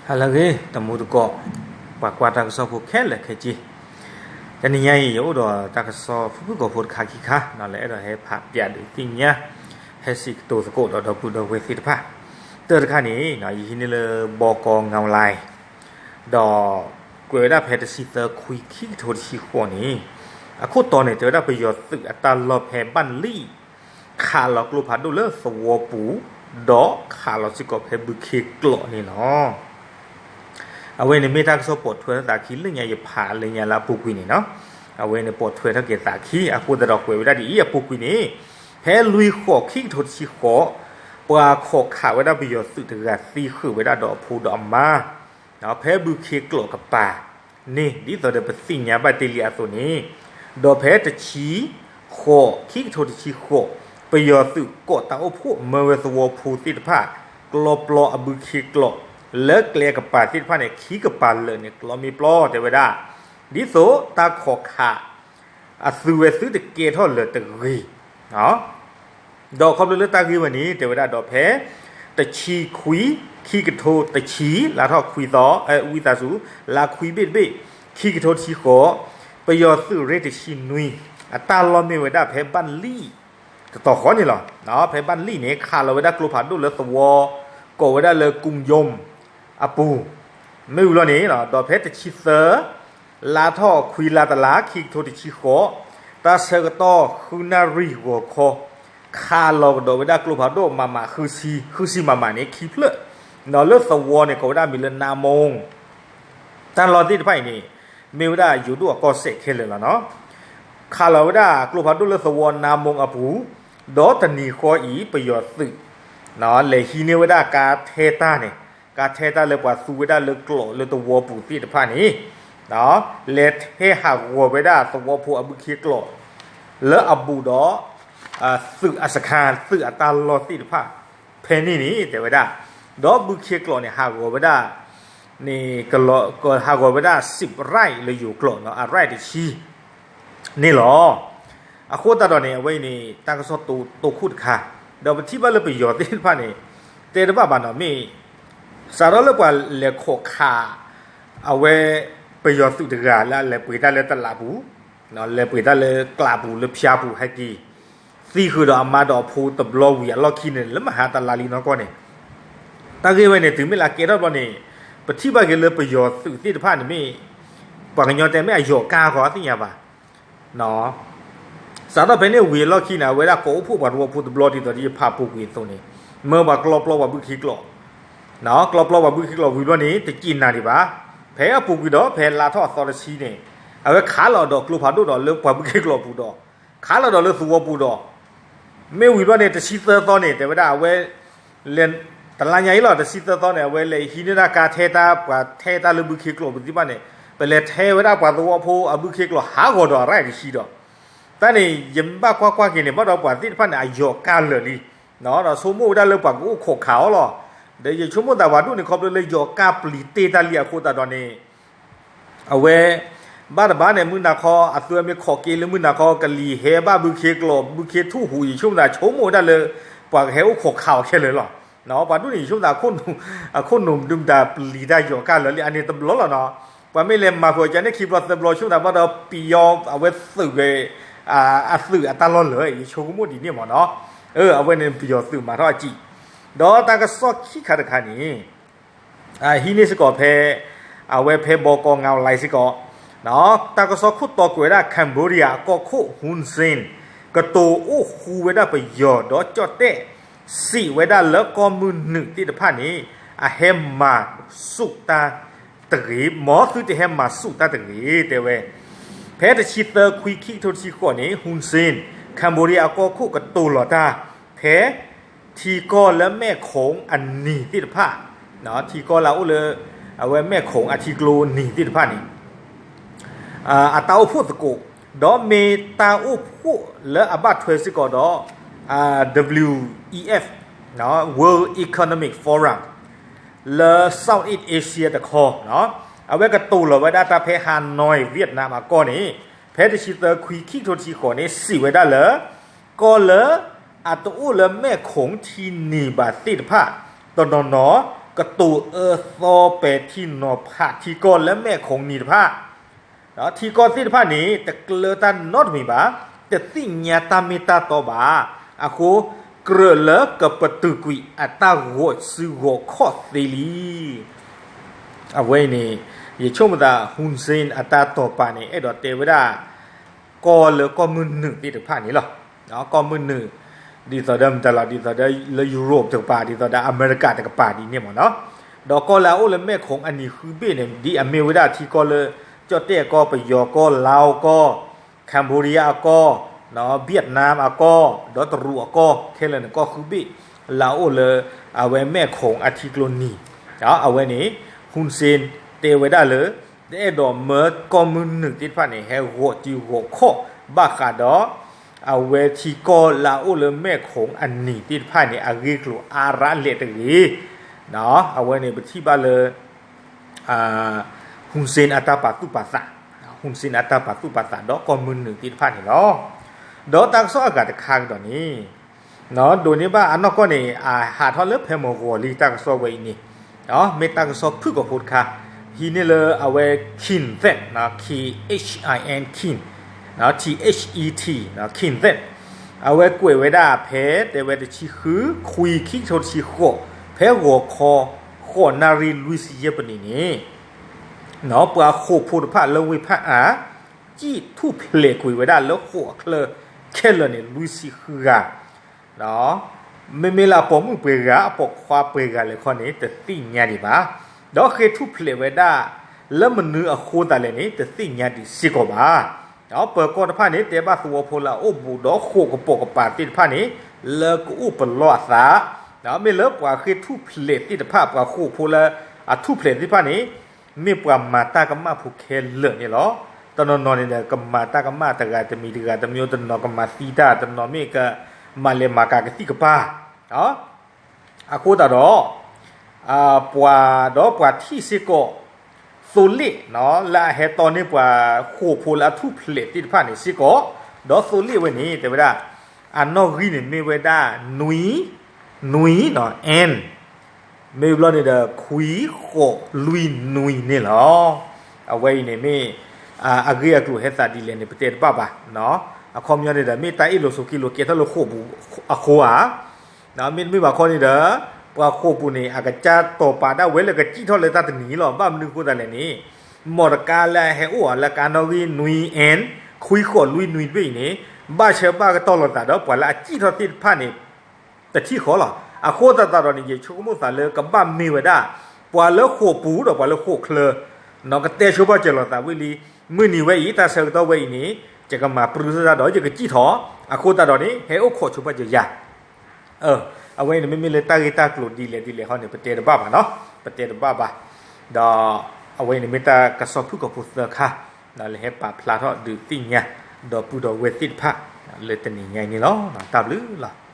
ဟါလၢအဂ့ၤ တံၤသကိး ပှၤကွၢ်တၢ်ကစီၣ်ဖိခဲလၢာ်ခဲဆ့, တနံၤညါအံၤ ယအိၣ်ဒီးတၢ်ကစီၣ်ဖုၣ်ဖုၣ်ကိာ်ဖိတခါခံခါ လၢအဲၣ်ဒိးဟဲဖးပျးဒုးသ့ၣ်ညါ ဟဲစံးကတိၤသကိးဒီးဒီပုၢ်ဒီဝဲၢ်သ့ၣ်တဖၣ်, တၢ်တခါန့ၣ် ယဟံးန့ၢ်လၢ ဘီကီငဝ်းလၢ် ဒီးကွဲးဝဲဒၣ်ဖဲတဆံသၢခွံခံကထိတဆံဃိးန့ၣ်, အခိၣ်တီန့ၣ် တဲဝဲဒၣ်ပယီၤသုးအတၢ်လီၢ်ဖဲဘၣ်လံၣ် ခးလီၤကျိဖးဒိၣ်လၢသဝီပူၤ, ဒီးခးလီၤစ့ၢ်ကီးဖဲဘုခ့ကျိာ်န့ၣ်လီၤ. အဝဲန့ၣ်မ့ၢ်တၢ်ကစီၣ်ပိာ်ထွဲထီၣ်သးခံလၢညါ ယဖးလၢညါလၢအပူၤကွံာ်န့ၣ်လီၤ. အဝဲန့ၣ်ပိာ်ထွဲထီၣ်က့ၤသးခံ အဃိသတးဒီးကွဲးဝဲဒၣ်ဒ်အံၤအပူၤကွံာ်န့ၣ်, ဖဲလွံၢ်ဃိးခံကထိတဆံဃိး, ပှၤခိးခးဝဲဒၣ်ပယီၤသုးတဂၤသံဃုာ်ဝဲဒၣ်ဒီးအဖိဒီးအမါ ဖဲဘုခ့ကျိာ်ကပၤန့ၣ် ဒ်သိးဒီးပသ့ၣ်ညါဘၣ်တ့ၢ်လံအသိးန့ၣ်, ဒီးဖဲတဆံဃိးခံကထိတဆံဃိး, ပယီၤသုးကိးတၢ်အိၣ်ဖှိၣ်မၢဝဲသဝီဖိသ့ၣ်တဖၣ် ကျီပျီအဘုခ့ကျိာ် လၢကျဲအကပၤသ့ၣ်တဖၣ်န့ၣ် ခံကပၤလၢာ်န့ၣ် ကျီမ့ၢ်ပျီ တဲဝဲဒၣ်, ဒ်သိးတၢ်ခိးခး အသုဝဲသုတကဲထီၣ်လၢၤတဂ့ၤ ဒီးခီဖျိလၢတၢ်ဂ့ၢ်ဝဲန့ၣ် တဲဝဲဒၣ်ဒီးဖဲ တဆံခွံ ခံကထိတဆံ လါထီၣ်ခွံသီ ဝံသးစူၤ လါခွံဘ့ၣ်တဘ့ၣ် ခံကထိတဆံဃိး, ပယီၤသုးရ့ၣ်တဆံနွံ အတၢ်လီၢ်မ့ၢ်ဝဲဒၣ်ဖဲဘၣ်လံၣ် တတီၤဃီန့ၣ်လီၤ. ဖဲဘၣ်လံၣ်န့ၣ် ခးလီၤဝဲဒၣ်ကျိဖးဒိၣ်လၢသဝီ ကိးဝဲဒၣ်လၢ ကုံယုံ အပူၤ, မ့ၢ်ဝံၤလီၤန့ၣ် ဒီးဖဲတဆံသၢ လါထီၣ်ခွံလါတလါ ခံကထိတဆံဃိး, တၢ်ဆၢကတီၢ်ဃုနၣ်ရံၣ်ဂီၤခီ, ခးလီၤကဒီးဝဲဒၣ်ကျိဖးဒိၣ်မးမး ဃုဆံ ဃုဆံမးမးန့ၣ် ခံဖျၢၣ်, လၢသဝီန့ၣ် ကိးဝဲဒၣ်မံၤလၢနါမိၢ် တၢ်လီၢ်သ့ၣ်တဖၣ်အံၤန့ၣ် မ့ၢ်ဝဲဒၣ်ယိၤဒိၣ်အကီၢ်စဲၣ်ခဲလၢာ်လီၤနီၤ. ခးလီၤဝဲဒၣ်ကျိဖးဒိၣ်လၢသဝီနါမိၢ်အပူၤ, ဒီးတနံၤဃီအံၤ ပယီၤသုး လဲၤဟံးန့ၢ်ဝဲဒၣ်ကါထဲတၢ်န့ၣ်, ကါထဲတၢ်လၢပှၤသူဝဲဒၣ်လၢကျိာ်လၢသဝီပူၤသ့ၣ်တဖၣ်န့ၣ်, လဲၤထဲဟးဂီၤဝဲဒၣ်သဝီဖိအဘုခ့ကျိာ် လၢအဘူးဒီး သုးအစခါ သုးအတၢ်လီၢ်သ့ၣ်တဖၣ် ဖဲန့ၣ်န့ၣ် တဲဝဲဒၣ်, ဒီးဘုခ့ကျိာ်န့ၣ် ဟးဂီၤဝဲဒၣ် န့ၣ် ဟးဂီၤဝဲဒၣ် စံးပရၣ် လၢယိၤကျိာ်နီၤ အရၣ်တဆံ န့ၣ်လီၤ. အဃိသတးဒီးန့ၣ် အဝဲအံၤန့ၣ် တၢ်ကစီၣ်တိခိၣ်တခါ, ဒီးပထံၣ်ဘၣ်လၢပယီၤသ့ၣ်တဖၣ်န့ၣ် တဲတဘၣ်ဘၣ်နီၤ မ့ၢ် စးထီၣ်လၢပှၤလဲၤခိးခး အဝဲ ပယီၤသုးတဂၤလၢအလဲၤပှ့ၤတၢ်လၢတလးပူၤ, လဲၤပှ့ၤတၢ်လၢကျးပူၤလၢဖၠါပူၤဟဲက့ၤ သံဃုာ်ဒီးအမါဒီးအဖိတဘျီဝံၤအလီၢ်ခံန့ၣ် လၢမဟါတလါလံနီၢ်ကီၢ်န့ၣ်, တၢ်ဂ့ၢ်ဝဲန့ၣ် တုၤမ့ၢ်လၢအကဲထီၣ်ဘျီန့ၣ် ပထံၣ်ဘၣ်က့ၤလၢပယီၤသုးသ့ၣ်တဖၣ်န့ၣ်မ့ၢ် ပှၤကညီတဲမ့ၢ်အယီၤကါဃီ အသ့ၣ်ညါဘၣ် စးထီၣ်ဖဲန့ၣ်ဝံၤအလီၢ်ခံန့ၣ် အဝဲဒၣ်ကိးအိၣ်ဖှိၣ်ပှၤသဝီဖိတဘျီဒ်သိးဒီးယဖးပူၤကွံာ်အသိးန့ၣ်, မၢပှၤကျီပျီပှၤဘုခ့ကျိာ်, ကျီပျီပှၤဘုခ့ကျိာ်ဝံၤဘျီန့ၣ် တက့ၢ်နၤဒံးဘၣ်, ဖဲအပူၤကွံာ်ဒီး ဖဲလါထီၣ်အသီတဆံန့ၣ် အဝဲခးလီၤဒီးကျိဖးဒိၣ်ဒီးလၢပှၤဘုခ့ကျိာ်အပူၤဒီး ခးလီၤဒီးလၢသဝီပူၤဒီး မ့ၢ်ဝံၤဘျီန့ၣ် တဆံသၢသီန့ၣ် တဲဝဲဒၣ်အဝဲ လဲၤ တလါညါအံၤလီၤ တဆံသၢသီန့ၣ် အဝဲလဲၤဟံးန့ၢ်ဒၣ်ကါထဲတၢ် ပှၤထဲတၢ်လၢဘုခ့ကျိာ်ပူၤသ့ၣ်တဖၣ်န့ၣ် ပလဲၤထဲဝဲဒၣ်ပှၤသဝီဖိအဘုခ့ကျိာ်ဟးဂီၤဒီးအရၣ်တဆံဒီး တၢ်န့ၣ် ယဘၣ်ကွၢ်ကွၢ်က့ၤန့ၣ် ဘၣ်ဒီးပှၤသ့ၣ်တဖၣ်န့ၣ် အယီၤကါလၢာ်လံ, ဒီးဆိကမိၣ်ဝဲဒၣ်လၢပှၤကအိၣ်ခိးခးအီၤလီၤ. ဒီးယဆိကမိၣ်သးပှၤဒိၣ်န့ၣ် ခီဖျိလၢယီၤကါပျံၤတ့ၢ်တၢ်လံအဃိသတးဒီးန့ၣ် အဝဲ ဘၣ်တဘၣ်န့ၣ် မုၢ်နၤခီ အသုဝဲမ့ၢ်ခိးက့ၤလၢမုၢ်နၤခီ ကလံၤဟဲဘၣ်ဘုခ့ကျိာ် ဘုခ့ထူၣ်ဟူး ယဆိကမိၣ်သး ဆိကမိၣ်ဝဲဒၣ်လၢ ပှၤကဟဲအိၣ်ခိးခးအီၤခဲလၢာ်လီၤ. ပှၤဒိၣ်န့ၣ် ယဆိကမိၣ်သး အခိၣ်နူာ်ဒုးမတၤပျံၤတၢ်ယီၤကါလၢာ်လံ အန့ၣ်တဘျီလီၤနီၤ. ပှၤမ့ၢ်လဲၤမၤဃုာ်အကန့ၣ်ခံဘျီသၢဘျီ ယဆိကမိၣ်သးဘၣ်ဒီးပံၤအီၤ အဝဲသုးဂဲၤ အသုးအတၢ်လီၢ်လၢာ် ယဆိကမိၣ်ဒ်န့ၣ်မ့ၢ်နီၤ. အဝဲန့ၣ်ပယီၤသုးမၤထီၣ်အစံး ဒီးတၢ်ကစီၣ်ခံခါတခါန့ၣ် ဟံးန့ၢ်စ့ၢ်ကီးဖဲ အဝဲဖဲဘီကီငါဝ်လၢ်စ့ၢ်ကီး တၢ်ကစီၣ်ခိၣ်တီကွဲးဝဲဒၣ် Cambodia အကီၢ်ခိၣ် Hun Sen ကတိၤအိၣ်ဃူဝဲဒၣ်ပယီၤဒီးကၠီၣ်တဲၣ် စံးဝဲဒၣ်လၢကီၢ်မုၢ်နုာ်သ့ၣ်တဖၣ်န့ၣ် အဟဲမၤဆူၣ်တၢ်တဂ့ၤ မ်သုတဟဲမၤဆူၣ်တၢ်တဂ့ၤ တဲဝဲ ဖဲတဆံသၢခွံခံကထိတဆံဃိးန့ၣ် Hun Sen Cambodia အကီၢ်ခိၣ်ကတိၤလီၤတၢ် ဖဲ ထံကီၢ်လၢမဲၣ်ခိၣ်အနံၤသ့ၣ်တဖၣ် ထံကီၢ်လၢအအိၣ်လၢ အဝဲမဲၣ်ခိၣ်အထံကျိနံၤသ့ၣ်တဖၣ်န့ၣ် အတၢ်အိၣ်ဖှိၣ်သကိး ဒီးမ့ၢ်တၢ်အိၣ်ဖှိၣ်လၢအဘၣ်ထွဲစ့ၢ်ကီးဒီး WEF World Economic Forum လၢ Southeast Asia တခီ အဝဲကတိၤလီၤဝဲဒၣ်တၢ်ဖဲ Hanoi Vietnam အကီၢ်န့ၣ် ဖဲတဆံသၢခွံခံကထိတဆံဃိးန့ၣ် စံးဝဲဒၣ်လၢ ကီၢ်လၢအတအိၣ်လၢမဲၣ်ခိၣ်ထံနံၤဘၣ်သ့ၣ်တဖၣ် တနီၤနီၤ ကတိၤအၢသီပဲာ်ထံနီၤဖးထံကီၢ်လၢမဲာ်ခိၣ်နံၤတဖၣ်, ဒီးထံကီၢ်သ့ၣ်တဖၣ်န့ၣ် တကျၢၤတၢ်နီတမံၤဘၣ်, တသ့ၣ်ညါတၢ်မ့ၢ်တၢ်တီဘၣ်, အဃိ ကြၢးလၢကပတုာ်ကွံာ်အတၢ်ဂီၤစုဂီၤခီၣ်သ့လံ. အဝဲအံၤန့ၣ် ယဆိကမိၣ်သး Hun Sen အတၢ်တိာ်ပာ်န့ၣ် အဲၣ်ဒိးတဲဝဲဒၣ် ကီၢ်လၢကီၢ်မုၢ်နုာ်သ့ၣ်တဖၣ်န့ၣ်လီၤ. ကီၢ်မုၢ်နုာ် ဒ်သိးဒီးမတၤလီၤ ဒ်သိးဒီးလၢ Europe တကပၤ ဒ်သိးဒီးအမဲရကၤတကပၤ ဒ်န့ၣ်မ့ၢ်နီၤ. ဒီးကီၢ်လၢအအိၣ်လၢမဲာ်ခိၣ်အနံၤဃုဘ့ၣ်န့ၣ် ဒ်အမ့ၢ်ဝဲဒၣ်ထံကီၢ်လၢ ကၠီၣ်တဲၣ်အကီၢ်, ပယီၤကီၢ်, လါအိၣ်ကီၢ်, Cambodia အကီၢ်, Vietnam အကီၢ်, ဒီးတရူးအကီၢ်, ခဲလၢာ်န့ၣ်ကီၢ်ဃုဘ့ၣ် လၢအအိၣ်လၢ အဝဲမဲာ်ခိၣ်အထံကျိနံၤ. အဝဲန့ၣ် Hun Sen တဲဝဲဒၣ်လၢ တအဲၣ်ဒိးမၢကီၢ်မုၢ်နုာ်သ့ၣ်တဖၣ်န့ၣ် ဟဲဂီၤစုဂီၤခီၣ်ဘၣ်ဃးဒီး အဝဲထံကီၢ်လၢအအိၣ်လၢမဲာ်ခိၣ်အနံၤသ့ၣ်တဖၣ်န့ၣ် အဂ့ၢ်ကျိၤအါရးလဲာ်တဂ့ၤ. အဝဲန့ၣ်ပထံၣ်ဘၣ်လၢ Hun Sen အတၢ်ပာ်သူၣ်ပာ်သး, Hun Sen အတၢ်ပာ်သူၣ်ပာ်သးဒီးကီၢ်မုၢ်နုာ်သ့ၣ်တဖၣ်န့ၣ်လီၤ. ဒီးတၢ်ကစီၣ်အဂၤတခါကဒီးန့ၣ် ဒိးန့ၢ်ဘၣ်အနီၢ်ကီၢ်န့ၣ် အဟးထီၣ်လၢဖဲမုၢ်ဂီၤလံ တၢ်ကစီၣ်ဝဲအံၤန့ၣ်, မ့ၢ်တၢ်ကစီၣ်ဖုၣ်ကိာ်ဖိတခါ, ဟံးန့ၢ်လၢအဝဲ Khin Thep, K H I N Khin, T H E T, Khin Thep, အဝဲကွဲးဝဲဒၣ်ဖဲတဲဝဲတဆံဃု ခွံ ခံကထိတဆံဃိး ဖဲဂီၤခီ ဃိးနၣ်ရံၣ်လွံၢ်ဆံယဲၢ်ပနံးန့ၣ် ပှၤဃိာ်ဖိတဖၣ်လၢဝ့ၢ်ဖၣ်အါ စံၣ်ထူၣ်ဖျဲးကွံာ်ဝဲဒၣ်လၢဃိာ်အချၢခဲလၢာ်န့ၣ် လွံၢ်ဆံဃုဂၤ, မ့မ့ၢ်လၢအပိာ်မုၣ်ပှဲၤဂၤ အပိာ်ခွါပှဲၤဂၤလဲၣ်ခီန့ၣ် တသ့ၣ်ညါဒံးဘၣ်. ဒီးဃ့ၢ်ထူၣ်ဖျဲးဝဲဒၣ် လၢမနုၤအဃိသတးလဲၣ်န့ၣ် တသ့ၣ်ညါဒံးစ့ၢ်ကီးဘၣ်. ပၢၤကီၢ်တဖၣ်န့ၣ် တဲဘၣ်သဝီဖိလၢအအိၣ်ဘူးဒီးဃိာ်ကပိာ်ကပၤသ့ၣ်တဖၣ်န့ၣ် လၢကအိၣ်ပလီၢ်အသး, မ့ၢ်လၢပှၤဃ့ၢ်ထူၣ်ဖျဲးသ့ၣ်တဖၣ် ပှၤဃိာ်ဖိလၢအထူၣ်ဖျဲးသ့ၣ်တဖၣ်န့ၣ် မ့ၢ်ပှၤမၤတၢ်ကမၣ်ဖိခဲလၢာ်န့ၣ်လီၤ. တနီၤနီၤန့ၣ်ဒီး ကမၤတၢ်ကမၣ်တဂၤတမံၤတဂၤတမံၤ တနီၤကမၤသံတၢ် တနီၤမ့ၢ်ကမၤလဲၤမၤကၤကသံၣ်ကပၤ အဃိသတးဒီး ပှၤဒီးပှၤထံၣ်စ့ၢ်ကီး သိလ့ၣ် လၢအဟဲတီန့ၢ်ပှၤဃိာ်ဖိလၢအထူၣ်ဖျဲးသ့ၣ်တဖၣ်န့ၣ်စ့ၢ်ကီး, ဒီးသိလ့ၣ်ဝဲန့ၣ် တဲဝဲဒၣ် အနီၣ်ဂံၢ်န့ၣ်မ့ၢ်ဝဲဒၣ် နွံ, နွံ, N, မ့ၢ်ဘျီန့ၣ်ဒီး ခွံဃိးလွံၢ်နွံန့ၣ်လီၤ. အဝဲအံၤန့ၣ်မ့ၢ် အဂ့ၢ်အကျိၤဟဲသးဒ်လဲၣ်န့ၣ် ပတဲတဘၣ်ဘၣ်. အခီပညီန့ၣ်ဒီး မ့ၢ်တၢ်အ့ၣ်လိာ်ဆိးက့လိာ်ကဲထီၣ်လၢဃိာ်ပူၤအဃိဧါ မ့တမ့ၢ်ဘၣ်ခီန့ၣ်ဒီး ပှၤဃိာ်ပူၤန့ၣ် အကစၢ်တိာ်ပာ်ဒၣ်ဝဲလၢကစံၣ်ထီၣ်လၢတၢ်တနံၤလီၤ. ဘၣ်မနုၤအဃိသတးလဲၣ်န့ၣ် မီၢ်တကါလၢအဟဲအိၣ်အီၤလၢကါနီၣ်ဂံၢ်နွံ N ခွံဃိးလွံၢ်နွံတဘ့ၣ်အံၤန့ၣ် ဘၣ်ဆၢဘၣ်ကတီၢ်လိာ်သးဒီးပှၤလၢအစံၣ်ထီၣ်သ့ၣ်တဖၣ်န့ၣ် တထံၣ်ဃီလီၤ. အဃိသတးဒီးန့ၣ် ယဆိကမိၣ်သးလၢကဘၣ်မ့ၢ်ဝဲဒၣ် ပှၤလၢဃိာ်ပူၤဒီးပှၤလၢဃိာ်ချၢ နီၢ်ကတဲဆိပာ်စၢၤလိာ်သးဝံၤလံ, မုၢ်နံၤဝဲအံၤ တၢ်ဆၢကတီၢ်ဝဲအံၤန့ၣ် ယကမၤပြူသတၢ်ဒီးယကစံၣ်ထီၣ်, အဃိသတးဒီးန့ၣ် ဟဲအိၣ်ခိးဆိပာ်စၢၤယၤ အဝဲအံၤန့ၣ် မ့မ့ၢ်လၢတၢ်ဂ့ၢ်တၢ်ကျိၤဒ်လဲၣ်ဒ်လဲၣ်ဟီန့ၣ် ပတဲတဘၣ်ဘၣ်နီၤ, ပတဲတဘၣ်ဘၣ်. ဒီးအဝဲအံၤန့ၣ်မ့ၢ်တၢ်ကစီၣ်ဖုၣ်ကိာ်ဖိသၢခါ လၢဟဲပာ်ဖျါထီၣ်ဒုးသ့ၣ်ညါ ဒီပုၢ်ဒီဝဲၢ်သ့ၣ်တဖၣ် လၢတနံၤညါအံၤန့ၣ်လီၤ. တၢ်ဘျုးလီၤ.